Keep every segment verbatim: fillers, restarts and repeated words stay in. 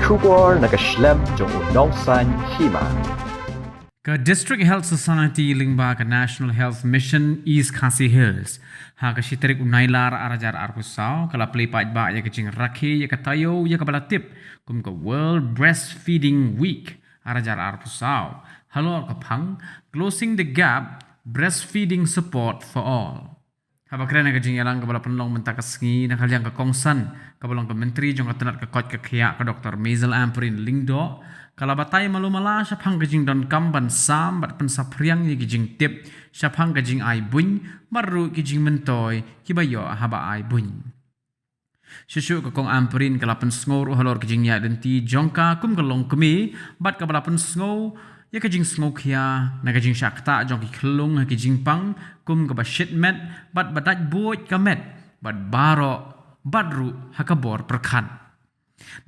Khubor na ka shlem jong u Nongsaiñ Hima. Ka District Health Society lyngba ka National Health Mission East Khasi Hills, ha ka shi tarik u Nailar ar hajar arphew saw, ka la plie paidbah ïa ka jingrakhe ïa ka taïew ïa kaba la tip kum ka World Breastfeeding Week ar hajar arphew saw, halor ka phang Closing the Gap, Breastfeeding Support for All. Haba kren ha ka jingïalang kaba la pynlong mynta ka sngi na ka liang ka kongsan kaba long ka Myntri jong ka tnat ka koit ka khiah, ka Doktor Maisel Ampareen Lyngdoh, ka la batai malu mala shaphang ka jingdonkam ban sam bad pynsaphriang ïa ki jingtip shaphang ka jingai buiñ bad ruh ki jingmyntoi kiba ïoh haba ai buiñ. Shuh shuh ka Kong Ampareen ka la pynsngew ruh halor ka jingïaid lynti jong ka kum ka longkmie, bad kaba la pynsngew ïa ka jingsngewkhia na ka jingshah ktah jong ki khyllung ha ki jingpang kum kaba shit met bad ba dait buit ka met bad baroh, bad ruh ha ka bor pyrkhat.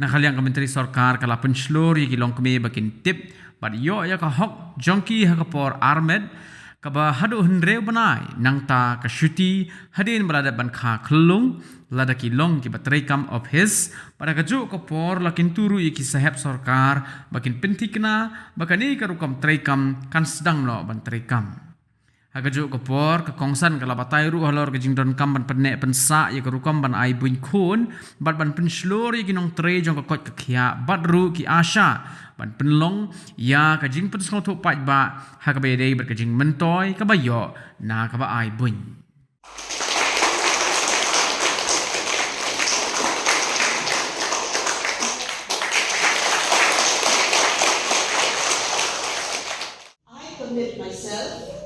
Na ka liang ka Myntri Sorkar ka la pynshlur ïa ki longkmie ba kin tip bad ïoh ïa ka hok jong ki ha ka por armet kaba haduh hynriew bnai, nangta ka shuti hadien ba la dep ban kha khyllung, lada ki long kiba treikam office, bad ha kajuh ka por la kyntu ruh ïa ki sahep sorkar ba kin pynthikna ba kane ka rukom treikam kan sdang noh ban treikam. Ha kajuh ka por ka kongsan ka la batai ruh halor ka jingdonkam ban pynneh pynsah ïa ka rukom ban ai buiñ khun bad ban pynshlur ïa ki nongtrei jong ka koit ka khiah bad ruh ki ASHA ban pynlong ïa ka jingpynsngewthuh paidbah ha kaba ïadei bad ka jingmyntoi kaba ïoh na kaba ai buiñ. I commit myself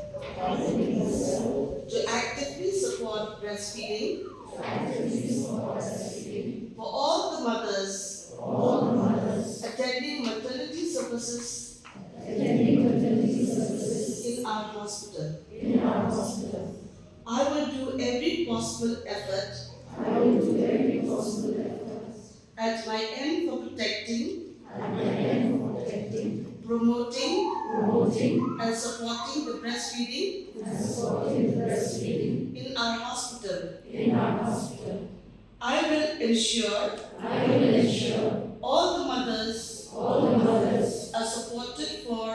to actively support breastfeeding for all the mothers attending maternity services in our hospital. I will do every possible effort at my end for protecting, promoting, and supporting the breastfeeding in our hospital. I will ensure all the mothers are supported for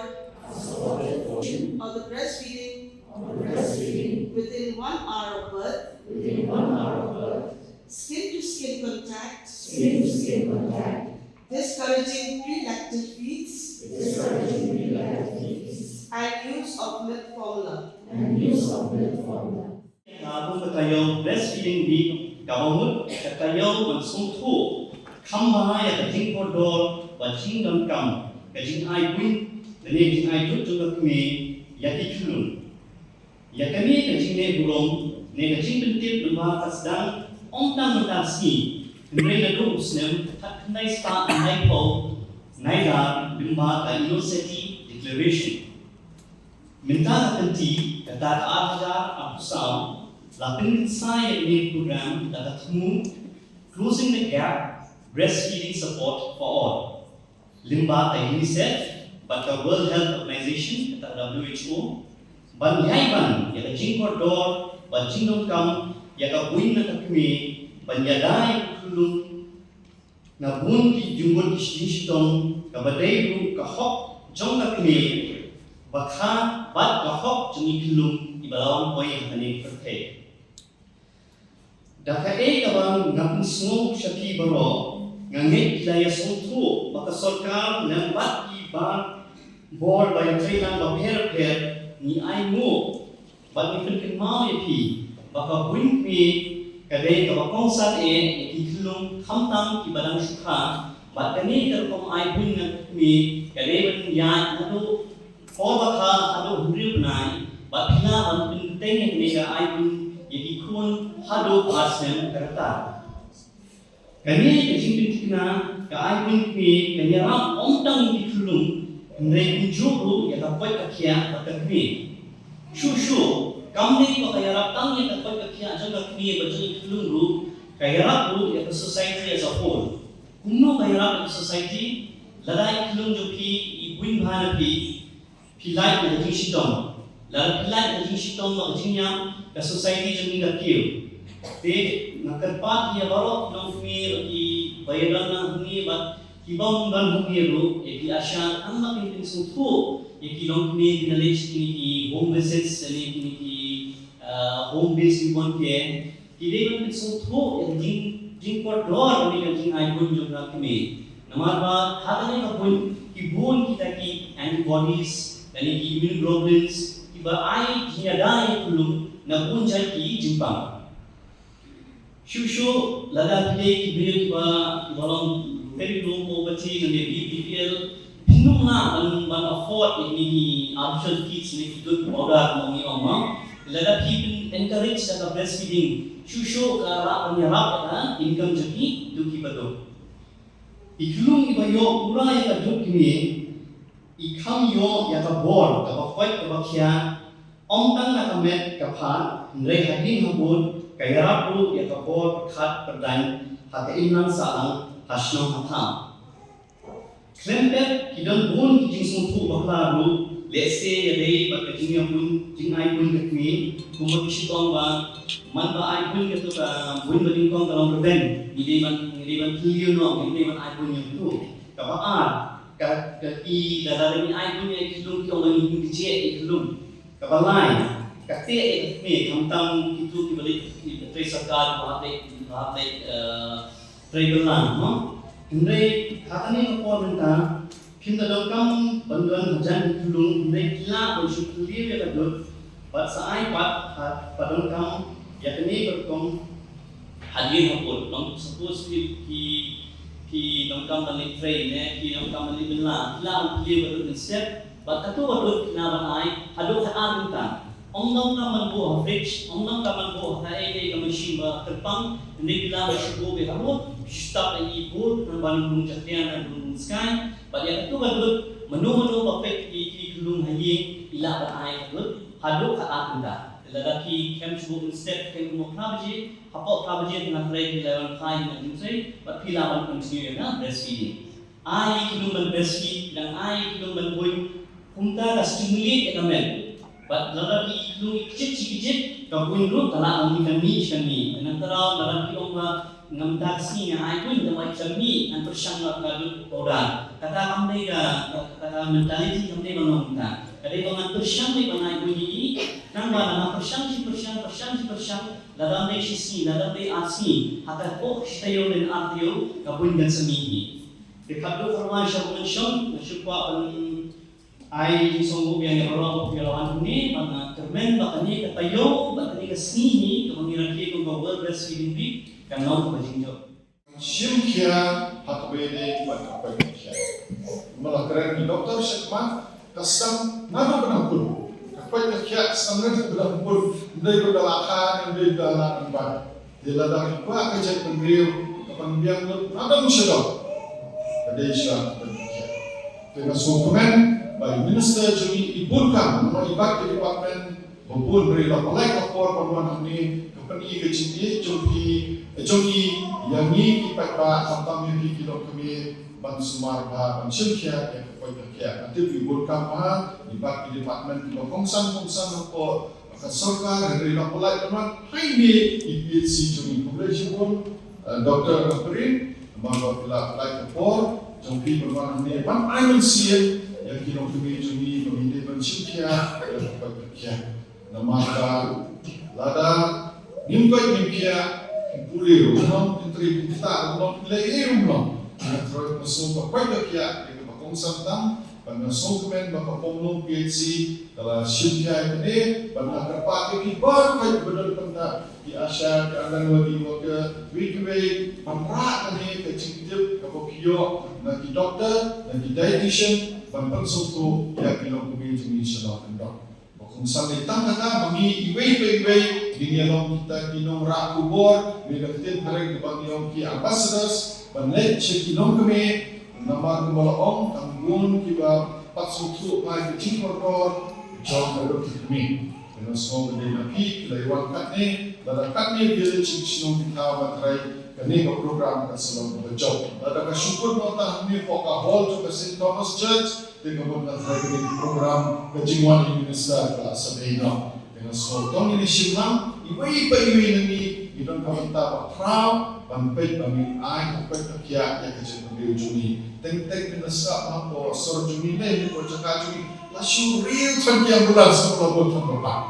on the breastfeeding within one hour of birth. Skin to skin contact. Discouraging pre-lactal feeds. And use of milk formula. Ka kum ka taïew Breastfeeding Week kaba mut ka taïew ban sngewthuh kham bha ïa ka jingkordor bad jingdonkam ka jingai buiñ lane jingai dud jong ka kmie ïa ki khyllung. Ïa kane ka jingleh burom ne ka jingpyntip namar ka sdang ym tang mynta ka sngi, hynrei naduh u snem khatkhyndai spah khyndai phew Nailar lyngba ka Inner City Declaration. Mynta ka kynti, kata ka ar hajar arphew saw, la pynkynsai ïa kane ka program da ka thmu Closing the Gap, Breastfeeding Support for All, lyngba ka UNICEF bad ka World Health Organization, kata ka W H O, ban ïai ban ïa ka jingkordor bad jingdonkam ïa ka buiñ na ka kmie, ban ïada ïa ka khyllung na bun ki jingmut ki jingshitom, kaba dei ruh ka hok jong ka kmie ba kha bad ka hok jong ki khyllung kiba la wan poi ha kane ka pyrthei. Da kaei kaba nga pynsngew sha phi baroh, nga ngeit phi la ïasngewthuh ba ka sorkar lem bad ki ba bor ba ïatrei lang bapher bapher ngi ainguh bad ngi pynkynmaw ïa phi ba ka buiñ kmie ka dei kaba kongsan eh ïa ki khyllung khamtam kiba dang shu kha, bad kane ka rukom ai buiñ na ka kmie ka dei ban ïaid naduh por ba kha haduh hynriew bnai, bad phi lah ban pynbteng ïa kane ka ai buiñ ïa ki khun haduh ar snem ka rta. Kane ka jingpynthikna ka ai buiñ kmie kan ïarap ym tang ïa ki khyllung, hynrei kumjuh ruh ïa ka koit ka khiah bad ka kmie. Shuh shuh kam dei ba ka ïarap tang ïa ka koit ka khiah jong ka kmie bad jong ki khyllung ruh, ka ïarap ruh ïa ka society as a whole. Kumno ka ïarap ïa ka society? Lada i khyllung jong phi i buiñ bha na phi, phi lait na ka jingshitom. Lada phi lait na ka jingshitom bad ka jingïap, ka society jong ngi ka kiew. Te nga kyrpad ïa baroh ki longkmie bad ki ba ïadon hangne bad ki Ki bym don hangne ruh, ïa ki ASHA, tang ba kin pynsngewthuh ïa ki longkmie kiba leit sha kine ki home visits, lane kine ki, ah, home based newborn care. Ki dei ban pynsngewthuh ïa ka jing, jingkordor lane ka jingai boin jong ka kmie. Namar ba ha kane ka boin ki bun kita ki antibodies lane ki immunoglobulins kiba ai jingïada ïa ka khyllung na bun jait ki jingpang. Shuh shuh lada phi dei ki briew kiba, kiba long very low poverty, lane B P L, phin ym lah ban, ban afford ïa kine ki artificial feeds ne ki dud powder kumba ngi ong, mo. Lada phi pyn encourage da ka breastfeeding, shuh shuh ka lah ban ïarap ïa ka income jong ki, to ki baduk. I khyllung iba ïoh pura ïa ka dud kmie i kham ïoh ïa ka bor kaba koit kaba khia, ym tang na ka met ka phad, hynrei ha ïing ha bud ka ïarap ruh ïa ka bor pyrkhat pyrdaiñ ha ka imlang sahlang, ha shnong ha thaw. Khlem pep ki don bun ki jingsngewthuh bakla ruh, lehse ïadei bad ka jingïaboin, jingai boin ka kmie, kumba ki shu ong ba man ba ai boin kato ka boin ba nyngkong ka long revenge, ngi dei ban, ngi dei ban phylliew noh, ngi dei ban ai boin ïa kato. Kaba ar, ka, ka ki, lada ngi ai boin ïa ki khyllung ki ong ba ngi kynjeh ïa ki khyllung. Kaba lai, ka teh ïa ka kmie, khamtam kito kiba leit, kiba trei sorkar, ba hap leit, ba hap leit, eh, trei bylla, mo. Hynrei ha kane ka por mynta phim da donkam ban don hajan ki khyllung, hynrei phi lah ban shu phylliew ïa ka dud bad sa ai pat, ha, ba donkam ïa kane ka rukom hadien ha bud. Long suppose ki, ki, ki donkam ban leit trei ne ki donkam ban leit bylla, phi lah ban phylliew ka dud mynstep, bad kato ka dud phi lah ban ai haduh khatar kynta. Ym donkam ban buh ha fridge, ym donkam ban buh ha kaei kaei ka machine ba kyrpang, hynrei phi lah ban shu buh beit ha rud, shu tap ïa i bud, nang ban rung jakhlia, nang rung skai, bad ïa kato ka dud, mano mano ba peit ïa ki khyllung ha ïing, i lah ban ai ka dud haduh khatar kynta. Lada ki khlem shu buh mynstep, khlem kumba phra baje, hapoh phra baje tang ha trei phi lah ban phai na jingtrei, bad phi lah ban continue ïa ka breastfeeding. Ai ïa ki khyllung ban breastfeed, dang ai ïa ki khyllung ban boin, kumta ka stimulate ïa ka met. Bad lada ki khyllung i kjit shi kjit, ka boin ruh ka lah ban mih kan mih shi kan mih. Nangta lada ki ong ba ngam da ka sngi nga ai boin, tang ba i kjit mih, ngan pyrshang ïa ka dud powder. Kata kam dei ka, ka, ka mentality kam dei ban long kumta. Ka dei ba ngan pyrshang dei ban ai boin ïa i, nang ba lada pyrshang shi pyrshang, pyrshang shi pyrshang, lada ym dei shi sngi, lada ym dei ar sngi, ha ka pok shi taïew ne ar taïew, ka boin kan sa mih hi. Te khatduh kharwai sha ba ngan shong, nga shu kwah ban ai jingsngewbha ïa phi baroh kiba la wan hangne, bad nga kyrmen ba kane ka taïew bad kane ka sngi hi kaba ngi rakhe kum ka World Breastfeeding Week kan long kaba jingjop. Shim khia ha kaba ïadei bad ka peit ka khiah. Kumba la kren ki doktor shakhmat, ka sdang naduh ba dang pun. Ka peit ka khiah ka sdang naduh ba dang pun. Ym dei ba da la kha, ym dei ba da la nang. Te lada ki kwah ka jaitbynriew ka pynbiang lut na dong sha dong, ka dei sha ka pynbiang. Te nga sngewkmen ba i minister jong ngi i bun kam, namar i bat ki department ba bun, hynrei la pynlait ka por ban wan hangne ka pyni ka jingïeit jong phi, jong i ïa ngi ki paidbah, khamtam ïa phi ki longkmie, ban sumar bha, ban shim khia ïa ka peit ka khiah. Nga tip i bun kam bha i bat ki department kiba kongsan kongsan hapoh ka sorkar, hynrei la pynlait ban wan hangne i P H C jong ngi. Khublei shibun, eh, Doktor Ampareen, namar ba phi la pynlait ka por jong phi ban wan hangne ban ai mynsiem ïa ki longkmie jong ngi ba ngin dei ban shim khia ïa ka peit ka khiah. Namar ba lada ngim peit ngim khiah, pule ruh ym long, pyntrei pynktah ruh ym long, pynlehei ruh ym long. Nga throi ba shu ka peit ka khiah ïa kaba kongsan tam. Bad nga sngewkmen ba ka Pamlong P H C ka la shim khia ïa kane, bad nga kyrpad ïa ki baroh kiba don bynta, ki ASHA, ki Anganwadi worker, kiwei kiwei, ban rah kane ka jingtip kaba phi ïoh na ki doktor, na ki dietitian, ban pynsngewthuh ïa ki longkmie jong ngi sha dong sha dong. Ba kongsan lei tang kata ba ngi iwei pa iwei ngin ïa long kita ki nongrah khubor, ngi da ktien phareng kaba ngi ong ki ambassadors, ban leit sha ki longkmie, namar kumba la ong, tang bun kiba pat sngewthuh ïa ka jingkordor jong ka dok ki kmie. Te nga sngew ba dei na phi ki la wan katne, lada katne ki la leit sha ki shnong ki thaw, nga tharai kane ka program kan sa long kaba jop. Lada ka shu kut noh tang hangne hapoh ka hall jong ka Saint Thomas Church, te ka mut nga tharai kane ka program ka jingwan i minister ka la sa dei noh. Te nga sngew tang ngin ïa shim lang, iwei pa iwei na ngi, Ngi don ka bynta ba khraw ban peit ba ngin ai ka koit ka khiah ïa ka jaitbynriew jong ngi. Teng teng ki nongshah hapoh sor jong ngi ne hapoh jaka jong ngi la shu riew than ki ambulance, la bun than ba bang.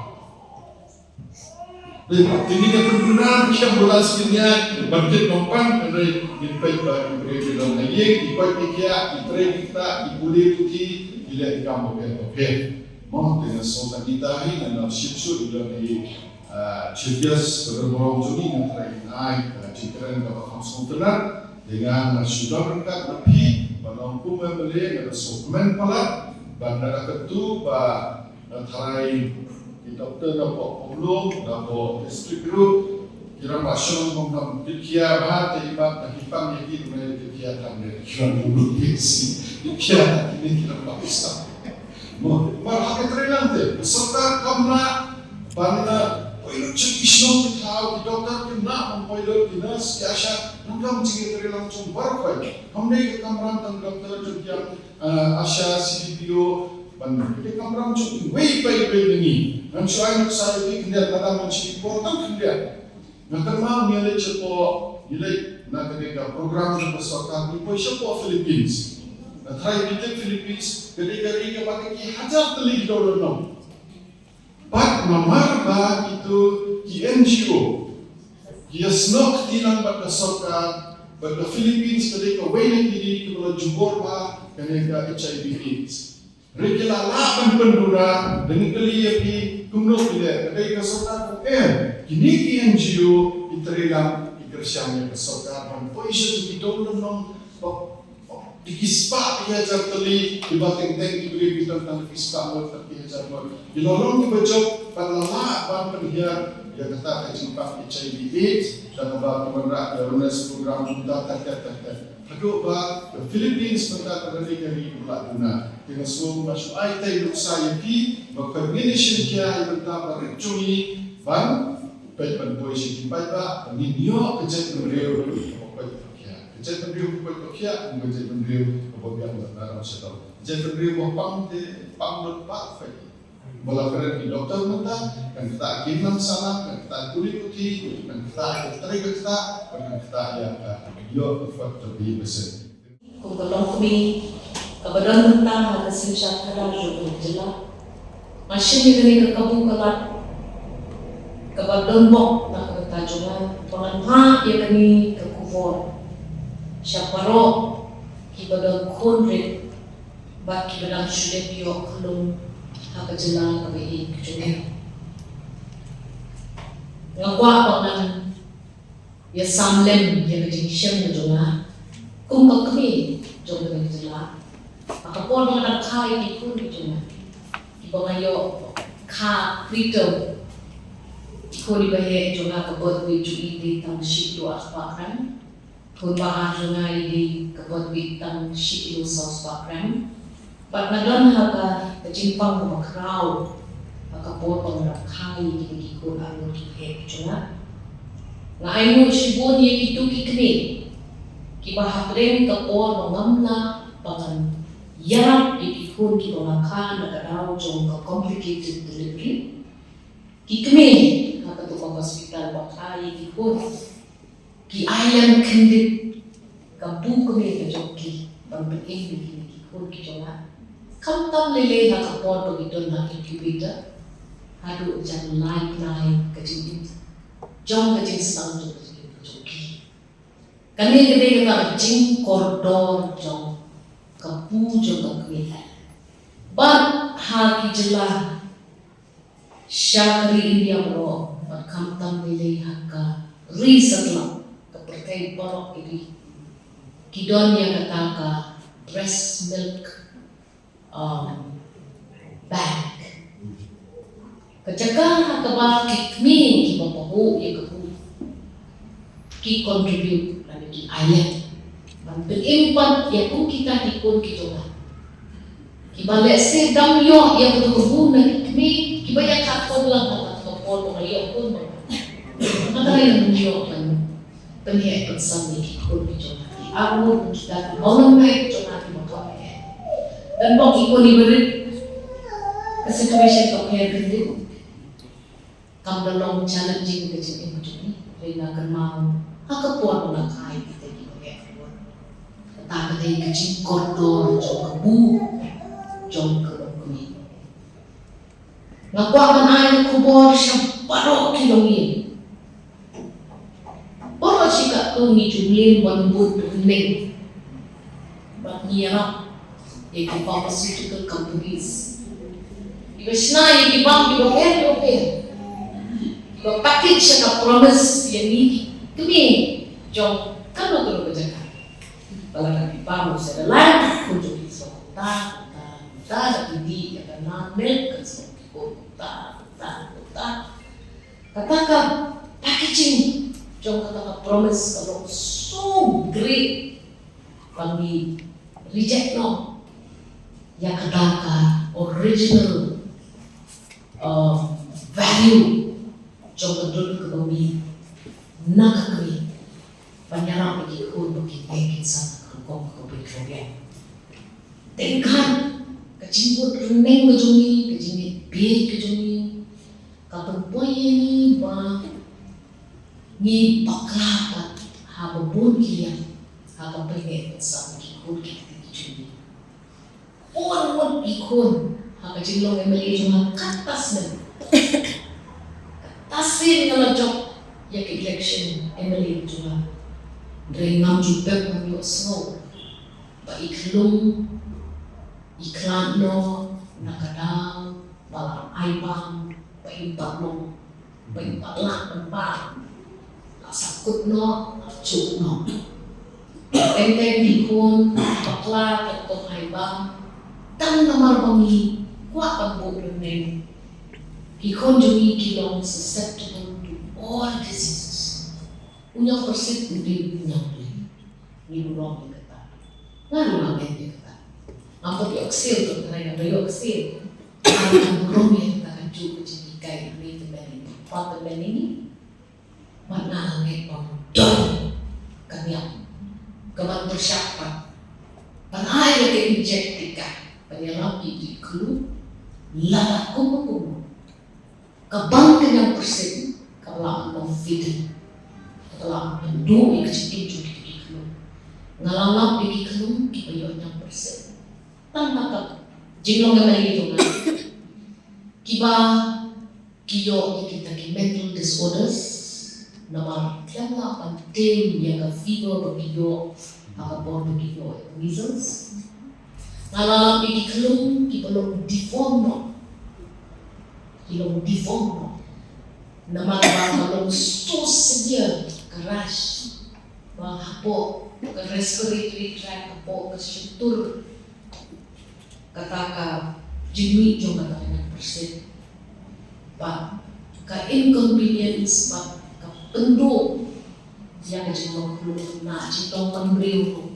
Dei ba te ngin ïa pynbna ki ambulance, ngin ïa ban kit nongpang, hynrei ngin peit ba ki briew ki don ha ïing, ki koit ki khiah, ki trei ki ktah, ki pule puthi, ki leh ki kam bapher bapher. Mo, te nga sngew tang kita hi, ngan ym shim shuh ïa ki don ha ïing. Ah, Chief Guest, Brother Borong jong ngi, nga tharai in ai, ah, jingkren kaba kham sngewtynnat. Te nga, nga shu don ryngkat na phi, ba nang kum M L A, nga da sngewkmen palat, ba nga da kyntu ba nga tharai ki doktor na pok pok lum, na pok district group, ki rangbah shnong bym dang kit khia bha, te i bat na ki pang ïa ki, ruh ki kit khia tang ïa ki rangbah lum ki si, kit khia tang ïa ki rangbah shnong. Mo, mar ha ka trei lang te, ka sorkar kam lah ban, eh, poi lut sha ki shnong ki thaw, ki doktor kim lah ban poi lut, ki nurse, ki ASHA, nang kam jingïatreilang jong baroh kawei. Kam dei ka kamram tang doktor jong ki, eh, ASHA, C D P O, ban dei ka kamram jong kiwei pa iwei na ngi. Ngan shu ai nuksa ïa ki khyndiat, lada ngan shu ïa por tang khyndiat. Nga kynmaw ngi leit shapoh, ngi leit na kane ka program jong ka sorkar, ngi poi shapoh Philippines. Nga tharai phi tip Philippines ka dei ka ri kaba ki hajar tylli ki dewlynnong. Bad namar ba kito ki N G O ki ïasnoh kti lang bad ka sorkar, bad ka Philippines ka dei kawei na ki ri kiba la jubor bha kane ka H I V AIDS. Hynrei ki la lah ban pynduna, da ngi kylli ïa phi kumno ki leh, ka dei ka sorkar kumno? Em, kine ki N G O ki trei lang, ki kyrshan ïa ka sorkar ban poi sha ki dewlynnong ba, ba, ki spah ki hajar tylli, kiba teng teng ki briew ki don tang ki spah ngut, tang ki hajar ngut. Ki la long kiba jop, bad la lah ban pynhiar ïa kata ka jingpang H I V AIDS, da kaba ki wanrah awareness program kumta ter ter ter ter. Haduh ba ka Philippines mynta ka dei ka ri kaba la duna. Te nga sngew nga shu ai tei nuksa ïa phi ba ka ngin ïa shim khia ïa mynta ba rit jong ngi ban peit ban poi sha ki paidbah, ba ngin ïoh ka jaitbynriew kaba koit ba khiah. Ka jaitbynriew kaba koit ba khiah, ka jaitbynriew kaba biang bad nadong shadong. Ka jaitbynriew ba pang te pang lut ba peit. Ba la kren ki doktor mynta, kan ktah ki nongsanak, kan ktah ki pule puthi, kan ktah ki trei ka ktah, kan ktah ïa ka ïoh ka faktor di besen. Kum ka longkmie kaba don mynta ha ka synshar khadar jong ka jylla, nga shim ïa kane ka kabu ka lad kaba don bok na ka bynta jong nga ba ngan phah ïa kane ka khubor sha baroh kiba don khun rit bad kiba dang shu dep ïoh khlum ha ka jylla kaba ïeit ka jong ngi. Nga kwah ba ngan ïa sam lem ïa ka jingshem ka jong nga kum ka kmie jong kane ka jylla ha ka por ba nga dang kha ïa ki khun ka jong nga, kiba nga ïoh kha preterm. Ki khun iba heh jong nga ka birth weight jong i dei tang shi kilo arspah gram. Khun ba ar jong nga i dei ka birth weight tang shi kilo saw spah gram. Bad nga don ha ka, ka jingpang kaba khraw ha ka por ba nga dang kha ïa kine ki khun ar ngut kiba heh ki jong nga. Nga ainguh shibun ïa kito ki kmie kiba hapdeng ka por ba ngam lah ba ngan ïarap ïa ki khun kiba nga kha na ka daw jong ka complicated delivery. Ki kmie ha kato ka hospital ba kha ïa ki khun ki ai lem khyndiat ka bun kmie ka jong ki ban pynim ïa kine ki khun ki jong nga. Khamtam lei lei ha ka por ba ki don ha incubator haduh jan lai bnai ka jingim jong ka jingsdang jong ka jingim ka jong ki. Kane ka dei kata ka jingkordor jong ka bun jong ka kmie. Bad ha ki jylla sha ka ri India baroh bad khamtam lei lei ha ka ri satlak, ka pyrthei baroh ki ri, ki don ïa kata ka breast milk, um, bank. Ka jaka ha kaba ki kmie kiba pahuh ïa ka bun ki contribute lane ki ai lem ban pynim pat ïa kum kita ki khun ki jong nga. Kiba lehse dang ïoh ïa kato ka bun na ki kmie kiba ïa kha khun lang ha kato ka por ba nga ïoh khun ba nga. Nga trai ngan ïoh ban pynheh pynsam ïa ki khun ki jong nga. Ki arngut kita ki nonghikai ki jong nga kiba kham heh. Don bok ki khun iba rit, ka situation ka pher khyndiat. Kam da long challenging ka jingim ka jong ngi. Dei na kynmaw ha ka por ba nga kha ïa kita kiba heh khubor. Kata ka dei ka jingkordor jong ka buh jong ka longkmie. Nga kwah ban ai ka khubor sha baroh ki longïing. Baroh shi katto ngi ju mlien ban bud rynneng bad ngi ïarap ïa ki pharmaceutical companies kiba shna ïa ki bam kiba pher kiba pher, kiba package sha ka promise ïa ngi ki kmie jong kano kano ka jaka. Ba lada ki bam u Cerelac, khun jong ki sngewthuh, tang tang tang da ki dih ïa ka nan milk, kan sngewthuh ki khun tang tang tang. Kata ka packaging jong kata ka promise ka long so great ba ngi reject noh ïa kata ka original, um, value jong ka dur ka kawei na ka kmie ban ïarap ïa ki khun ba ki dei kin san ka rukom ka kawei ka rukom. Teng ka, ka jingbud rynneng ka jong ngi, ka jingngeit bieit ka jong ngi, ka pynpoi ïa ngi ba ngi bakla pat ha ba bun ki liang ha ka pynngeit pynsam ki khun ki kti ki jong ngi. Bun mut ki khun ha ka jinglong M L A jong nga kata snem. Kata snem nga la jop ïa ka election M L A jong nga. Hynrei ngam ju pep ngam ïohsngew ba i khlung i khlad noh na ka daw ba la ai bam ba im pat long ba im pat lah ban bam. La sa kut noh, la juh noh. Teng teng ki khun bakla ka rukom ai bam tang namar ba ngi kwah ban buh rynneng. Ki khun jong ngi ki long susceptible to all diseases. U ñiangpyrsit u dei u ñiangpyrsit. Ngi burom ïa kata. Nga ruh nga ngeit ïa kata. Ngam pat ïoh ksil, to, nga ruh nga ïoh ksil. Nga ruh nga burom ïa kata, kajuh ka jinghikai ha ngi tymmen ïa ngi. Pat tymmen ïa ngi. Bad nga la ngeit ba don ka niam kaban pyrshah pat ban ai ïa ka injek tika ban ïalam ïa ki khlum lada kumno kumno. Ka bang ka ñiangpyrsit ka la long fatal, ka la pynduh ïa ka jingim jong ki khlum. Nga la lap ïa ki khlum kiba ïoh ñiangpyrsit tang ha ka jinglong ka mali jong nga, kiba ki ïoh ïa kita ki mental disorders namar khlem lah ban tame ïa ka fever ba ki ïoh ha ka por ba ki ïoh ïa ka measles. Nga la lap ïa ki khlum kiba long deform noh. Ki long deform noh namar ba ka long so severe ka rash ba hapoh ka respiratory tract, hapoh ka shyntur, kata ka jingmih jong kata ka ñiangpyrsit bad ka inconvenience bad ka pynduh ïa ka jinglong khlum na jinglong manbriew ruh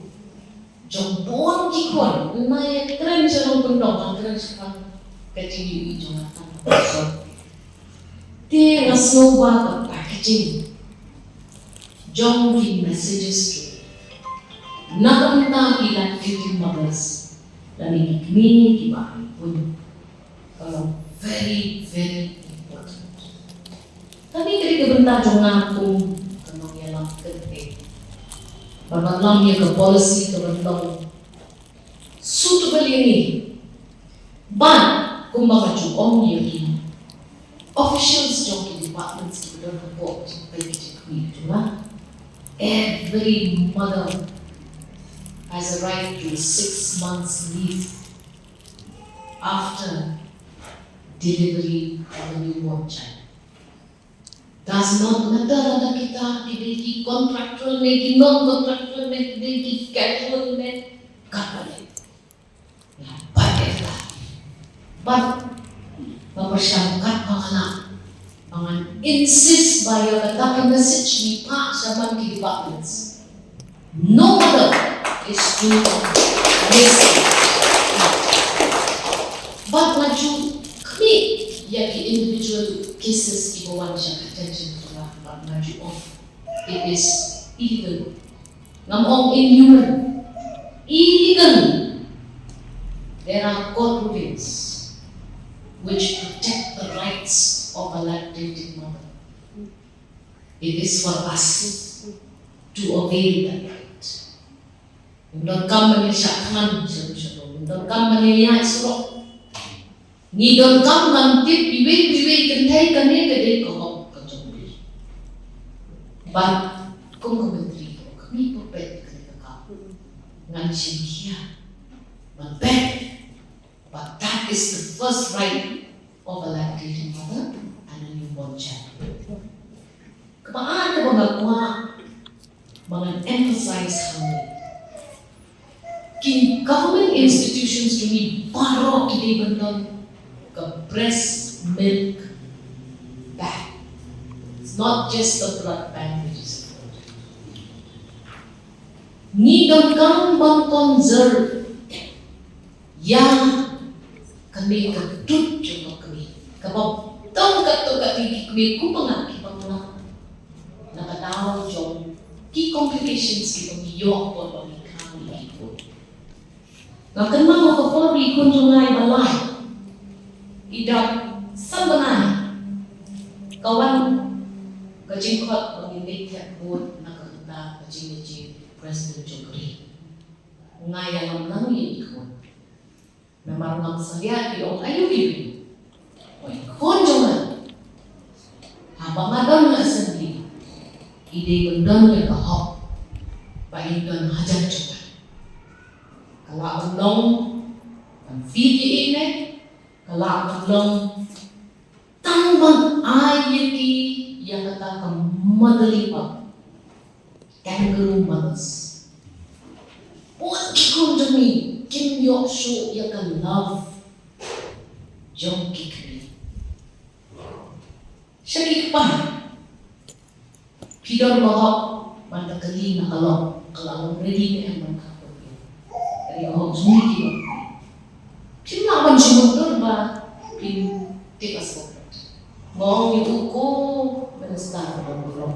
jong bun ki khun. Nga ïa kren sha nongkyndong, nga kren shaphang ka jingïohi jong nga tang. Te nga sngew ba ka packaging jong ki messages tu na ka bynta ki lactating mothers lane ki kmie kiba bun ka long very, very important. Kane ka dei ka bynta jong nga kum ka nongïalam kynthei ban lam ïa ka policy ka ban long suitable ïa ngi. Bad kumba nga ju ong ïa ki officials jong ki departments kiba don hapoh jingpeit ki jingkmie jong nga, every mother has a right to six months leave after delivery of a newborn child. Does not matter lada kita ki dei ki contractual ne ki non contractual ne ki dei ki casual ne katba ne. Ïa, bad ïa kata. Bad nga pyrshang katba nga lah ba ngan insist ba ïa kata ka message ngi phah shaphang ki departments. No mother is to miss. Bad nga ju khmih ïa ki individual cases kiba wan sha ka attention jong nga bad nga ju ong it is illegal. Ngam ong inhuman. Illegal. There are court rulings which protect the rights of a lactating mother. It is for us to avail that right. Ngim donkam ban ïa shah thngan sharum sharum. Ngim donkam ban ïa ïaid surok. Ngi donkam ban tip iwei pa iwei kynthei kane ka dei ka hok ka jong phi. Bad kum ka Myntri ka ong, ka mih pyrpek ïa kane ka kam. Ngan shim khia ban pek. But that is the first right of a lactating mother and a newborn child. Kaba ar kaba nga kwah ba ngan emphasize hangne, ki government institutions jong ngi baroh ki dei ban don ka breast milk bank. It's not just the blood bank which is important. Ngi donkam ban conserve ïa kane ka dud jong ka kmie. Kaba don katto katne ki kmie kumba nga, kiba ngi lah na ka daw jong ki complications kiba ngi ïoh por ba ngi khang ïa ki khun. Nga kynmaw ka por ba i khun jong nga iba lai i dap san bnai, ka wan ka jingkhot ba ngin leit thep vote na ka bynta ka jingïachieve President jong ka ri. Nga ïalam lang ïa i khun. Namar ngam salia ki ong aïu ki ri. Oi, khun jong nga. Haba nga don ha assembly, i dei ban don ïa ka hok ba in don hajan jong nga. Ka lah ban long ban fee ki ine, ka lah ban long tang ban ai ïa ki ïa kata ka motherly love. Kangaroo mothers. Bun ki khun jong ngi kim ïoh shuh ïa ka love jong ki kmie. Sha ki kpa, phi don ka hok ban da kali na ka lok, ka la long ready ne em ban kha khun. Ka dei ka hok jong ngi ki lok. Phim lah ban shu mutdur ba phim tip asbak. Nga ong ïa u, ko Minister ba don burom,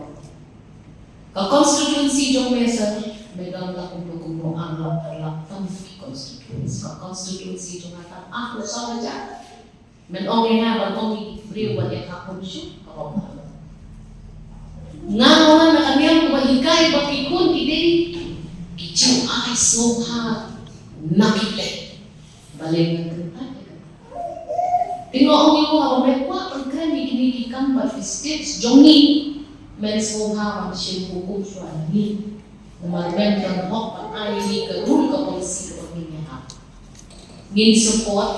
ka constituency jong me sir, me don la kumno kumno ar lak ar lak tam ki constituency. Ka constituency jong nga tam ar lak saw hajar. Men ong ïa nga ban ong ïa ki briew ban ïa kha khun shuh, ka ong. Nga ong na ka niam kaba hikai ba ki khun ki dei ki jingai sngewbha na ki leh. Balei nga kyntait ïa kata? Te nga ong ïa u, haba me kwah ban kren ïa kine ki kam bad ki states jong ngi, men sngewbha ban shim hukum shuwa na ngi. Namar men don hok ban ai ïa ngi ka rule, ka policy kaba ngin ïahap. Ngin support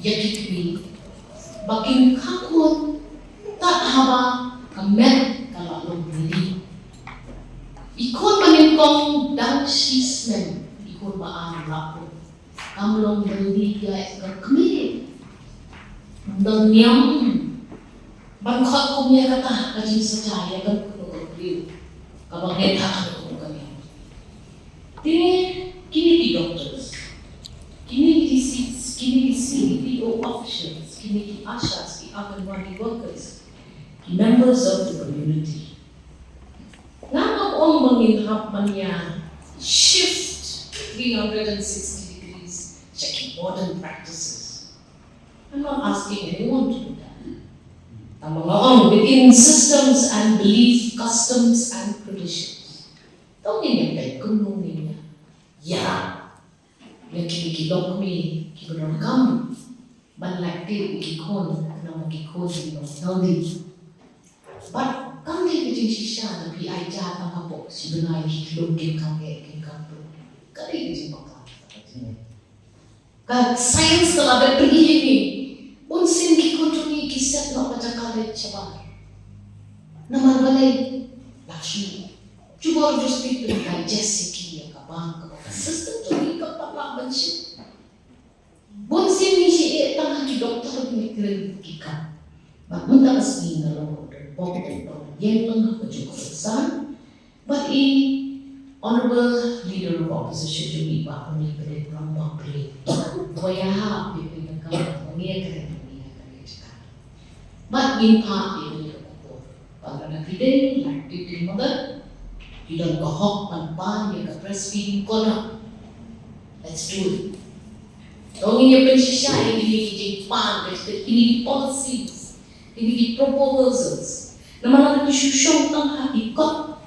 ïa ki kmie ba kin kha khun tad haba ka met ka la long ready. I khun ba nyngkong dang shisnem, i khun ba ar la khun. Kam long ready ïa ka kmie. Dang niam ban khot kum ïa kata ka jingsatia ïa ka kmie, kaba ngi ta ka kmie. Te kine ki doctors, kine ki C, kine ki C D P O officials, kine ki ASHAs, ki Anganwadi workers, ki members of the community. Nga ngam ong ba ngin hap ban ïa shift three hundred and sixty degrees sha ki modern practices. I'm not asking anyone to do that. Tangba nga ong within systems and belief, customs and traditions, to ngin ïa peit kumno ngin ïa ïarap ïa kine ki lok kmie kiba donkam ban lactate ïa ki khun, khnang ba ki khun kin long healthy. Bad kam dei ka jingshisha lada phi ai ja tang hapoh shi bnai, ki khlur kin khang eh, kin khang tuh. Ka dei ka jingbakla. Ka science ka la dep pyni ïa ngi. Bunsien ki khun jong ngi ki set noh ka jaka leit shabar. Namar balei? Lak shu jubor justi pyndigest ïa ki ïa ka bam, kaba ka system jong ngi kam pat lah ban shim. Bunsien ngi shu ïeh tang ha ki doktor, ngi kren ki kam. Bad mynta ka sngi nga long u donbok, u nongïalam ha kajuh ka rynsan. Bad i Honourable Leader of Opposition jong ngi, Bah Mani Pynit Rangbah Pynit, u ïahap ïa ka kam ba ngi ïa kren, ba ngi ïa kren. Bad ngin phah ïa ka khubor. Bad lada phi dei lactating mother, phi don ka hok ban pan ïa ka breastfeeding corner. Let's do it. To ngin ïa pynshisha ïa kine ki jingpan, ïa kine ki policies, kine ki proposals, Namar lada ki shu shong tang ha ki kot,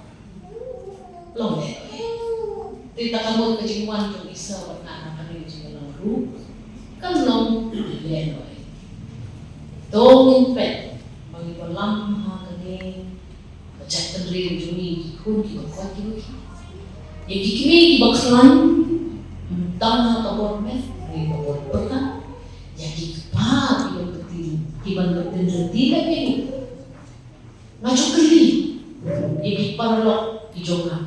long lehnohei. Te kata ka mut ka jingwan jong Isa bad nga ha kane ka jingïalang ruh kan long lehnohei. To ngin peit ba ngi wallam ha kane ka jaitbynriew jong ngi, ki khun kiba koit kiba khiah, ïa ki kmie kiba khlaiñ, ym tang ha ka bor met, ha ka bor pyrkhat, ïa ki kpa kiban pynrem, kiban pynrem lynti lem ïa ngi. Nga ju kylli ïa ki paralok ki jong nga,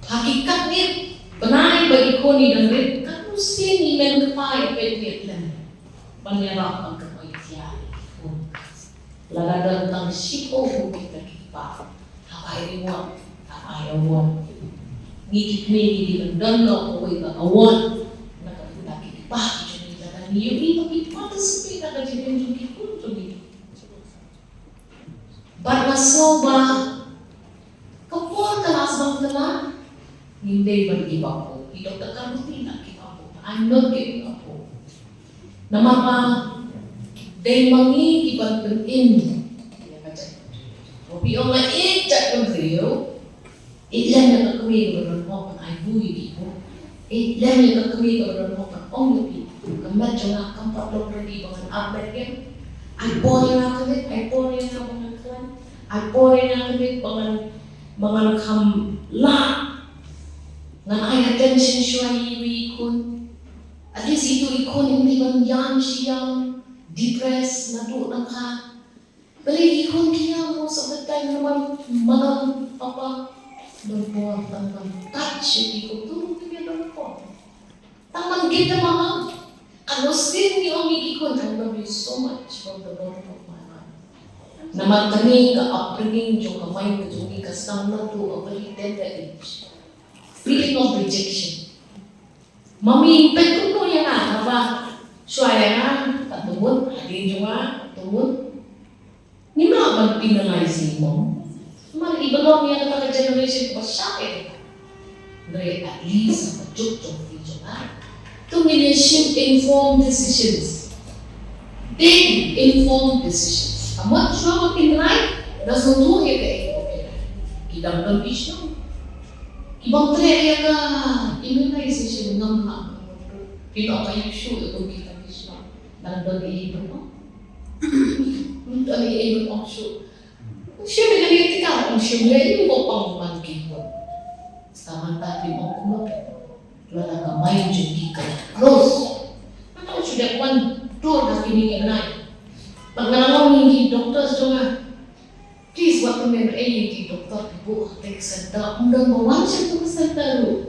ha ki katto katne bnai ba ki khun ki dang rit, katno sien i mei i pa i peit ïa ki lem ban ïarap ban kynnoh ïa ki khun? Lada don tang shiphew ngut kita ki kpa, ha ai award, ha ai award. Ngi ki kmie ngi dei ban don noh kawei ka award na ka bynta ki kpa ki jong ngi, lada ngi ïohi ba ki participate ha ka jingim jong ki khun jong ngi. Bad nga sngew ba ka por ka la sdang, ka la, ngim dei ban give up hope. I Doctor Karbuti, not give up hope. I'm not giving up hope. Namar ba dei ma ngi kiban pynim ïa ka jaitbynriew. Phi ong la ïeit jaitbynriew, ïeit lem ïa ka kmie kaba don hok ban ai buh ïa ki khun. Ïeit lem ïa ka kmie kaba don hok ban ong ïa phi, ka met jong nga kam pat long ready ba ngan ap bad ïa. Ai por ïa nga ka met, ai por ïa nga ba ngan khlaiñ, ai por ïa nga ka met ba ngan, ba ngan kham lah. Ngan ai attention shuwa ïa iwei i khun. At least itu i khun im dei ban ïam shi ïam, depressed naduh na ka. Balei ki khun ki ïam most of the time? Namar mama papa don por tang ban touch ïa ki khun, tu ruh kim ïa don por tang ban give them a hug. Katno sien ngi ong ïa ki khun, "I love you so much from the bottom of my heart." Namar kane ka upbringing jong ka mind ka jong ngi ka sdang naduh a very tender age. Feeling of rejection. Mummy, peit kumno ïa nga, haba shuwa ïa nga, katto mut, hadien jong nga, katto mut. Ngim lah ban penalize i mom. Namar i ba long ïa kata ka generation kaba shah ïa kata. Hynrei at least ha ka juk jong phi jong nga, to ngin ïa shim informed decisions. Take informed decisions. Ka mut shuwa ban pynrai, da sngewthuh ïa kaei kaba pynrai. Ki dang don ki shnong. Ki bym treh ïa ka immunization, ngam lah. Phi ong aïu shuh ïa kum kita ki shnong. Dang don ei ei ban ong. Don ei ei ban ong shuh. Shim ïa kane ka tikam, ym shim lei ïa u ba pang man ki khun. Tang mynta phi ong kumno. Lada ka mind jong ki ka close, nga tang shu dep wan tur ha kine ki bnai. Bad nga la ong ïa ki doctors jong nga, please, wat kmen ei ei ki doctor ki buh ha kata ka center, ym don ba wan sha kata ka center ruh.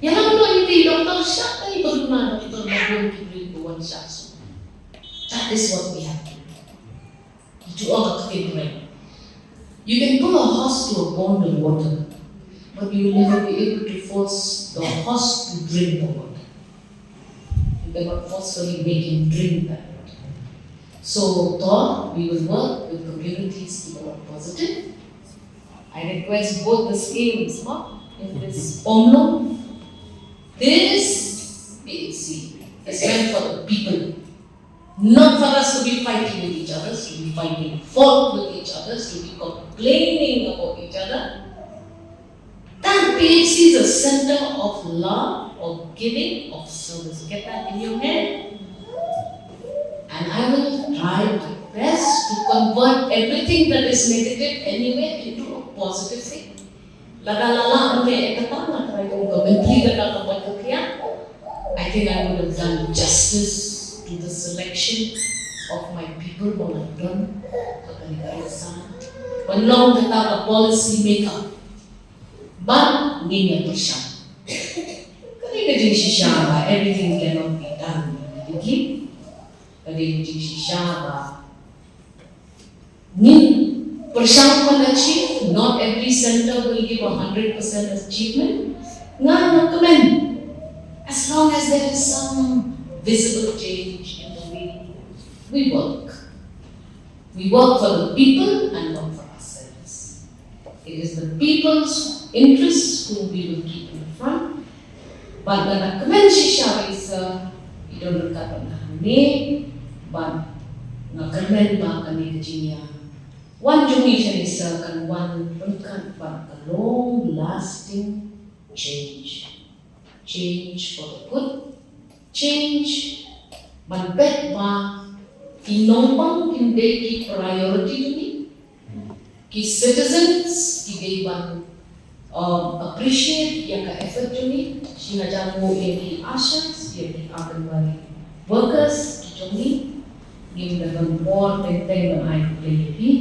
Ïa nga, ym don ïa ki doctor sha, ïa ba duna doctor ba bun ki briew ba wan sha. That is what we have to do. Ju ong ka ktien Kmie, you can pull a horse to a pond of water, but you will never be able to force the horse to drink the water. You cannot forcefully make him drink that water. So, to, we will work with communities ki ba long positive. I request both the schemes, ma, in this PHOMLO. This P H C is meant for the people. Not for us to be fighting with each other, to be finding fault with each other, to be complaining about each other. That P H C is a center of love, of giving, of service. Get that in your head. And I will try my best to convert everything that is negative anyway into a positive thing. Lada la lah ban leh ïa kata, nga trai kum ka myntri kata ka Paitbah, I think I would have done justice to the selection of my people ba nga don ha kane ka exam. Ban long kata ka policy maker. Bad ngin ïa pyrshang. Ka dei ka jingshisha ba everything cannot be done immediately. Ka dei ka jingshisha ba ngin pyrshang ban achieve. Not every center will give a hundred percent achievement. Nga, nga kmen, as long as there is some visible change in the way we work. We work for the people and not for ourselves. It is the people's interests whom we will keep in the front. Bad nga da kmen shisha ba i sir i don ryngkat bad nga hangne, bad nga kmen ba kane ka jingïa Wan jong ngi sha ngi sa kan wan ryngkat bad ka long lasting change. Change for the good. Change ban peit ba ki nongpang kin dei ki priority jong ngi. Ki citizens ki dei ban um, appreciate ïa ka effort jong ngi. Shi nga jam mo ïa ki ushers, ïa ki Anganwadi workers ki jong ngi. Ngim da don por teng teng ban ai khublei ïa ki.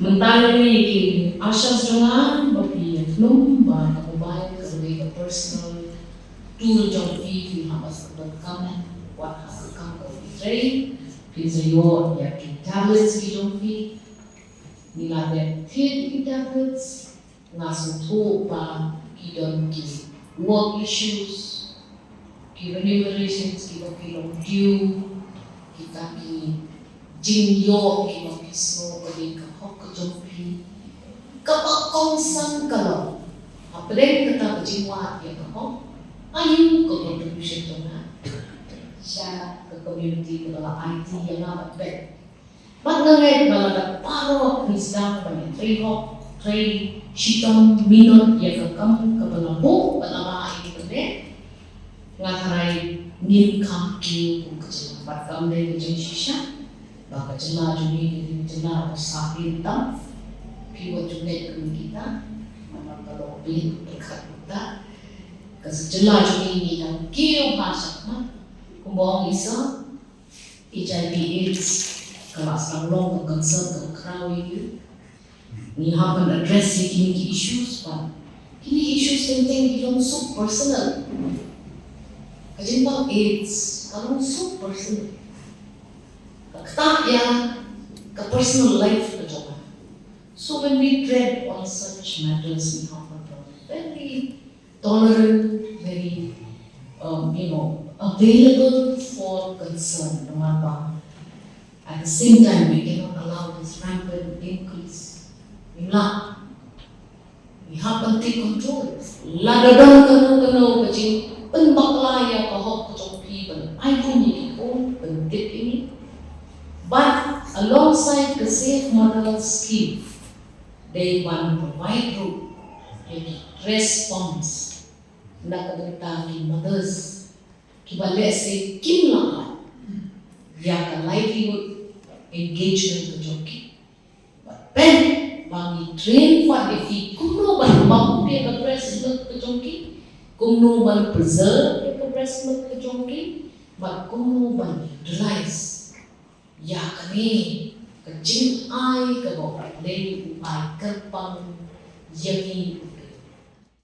Mynta lei ki ushers jong nga ba phi ïa pynlong ba ka mobile ka dei ka personal tool jong phi, phi hap ban donkam, wat ha ka kam ka phi trei, phin sa ïoh ïa ki tablets ki jong phi. Ngi la dep thied ïa ki tablets. Nga sngewthuh ba ki don ki work issues, ki remunerations kiba ki long due, kita ki jingïoh kiba ki sngew ka dei ka hok ka jong phi. Kaba kongsan ka long, hapdeng kata ka jingwad ïa ka hok, aïu ka contribution jong nga sha ka community kaba la aiti ïa nga ban peit. Bad nga ngeit ba lada baroh ngi sdang ban ïatrei hok, trei shitom minot ïa ka kam kaba la buh bad la ba ai ïa ka leh, nga tharai ngin kham kiew kum ka jylla. Bad kam dei ka jingshisha ba ka jylla jong ngi ka dei ka jylla ba sah beit tam. Phi wat ju ngeit kum kita, namar ka long beit pyrkhat kita. Ka jylla jong ngi ngi dang kiew ha shakhmat. Kumba ong Isa, H I V AIDS ka la sdang long ka cancer kaba khraw ïa ngi. Ngi hap ban address ïa kine ki issues, bad kine issues teng teng ki long so personal. Ka jingpang AIDS ka long so personal. Ka ktah ïa ka personal life ka jong nga. So when we tread on such matters, we have to be very tolerant, very, um, you know, available for concern, namar ba at the same time we cannot allow this rampant increase. Ngim lah. We have to take control. Lada don kano kano ka jingpynbakla ïa ka hok ka jong phi ban ai bun ïa ki khun, pyntip ïa ngi. But alongside the Safe Mother Scheme, dei ban provide ruh ïa ki response na ka bynta ki mothers kiba lehse kim lah ïa ka livelihood engagement ka jong ki. Bad peit ba ngi train pat ïa ki kumno ban pump ïa ka breast milk ka jong ki, kumno ban preserve ïa ka breast milk ka jong ki, bad kumno ban utilize ïa kane ka jingai kaba U Blei u ai kyrpang ïa ngi, u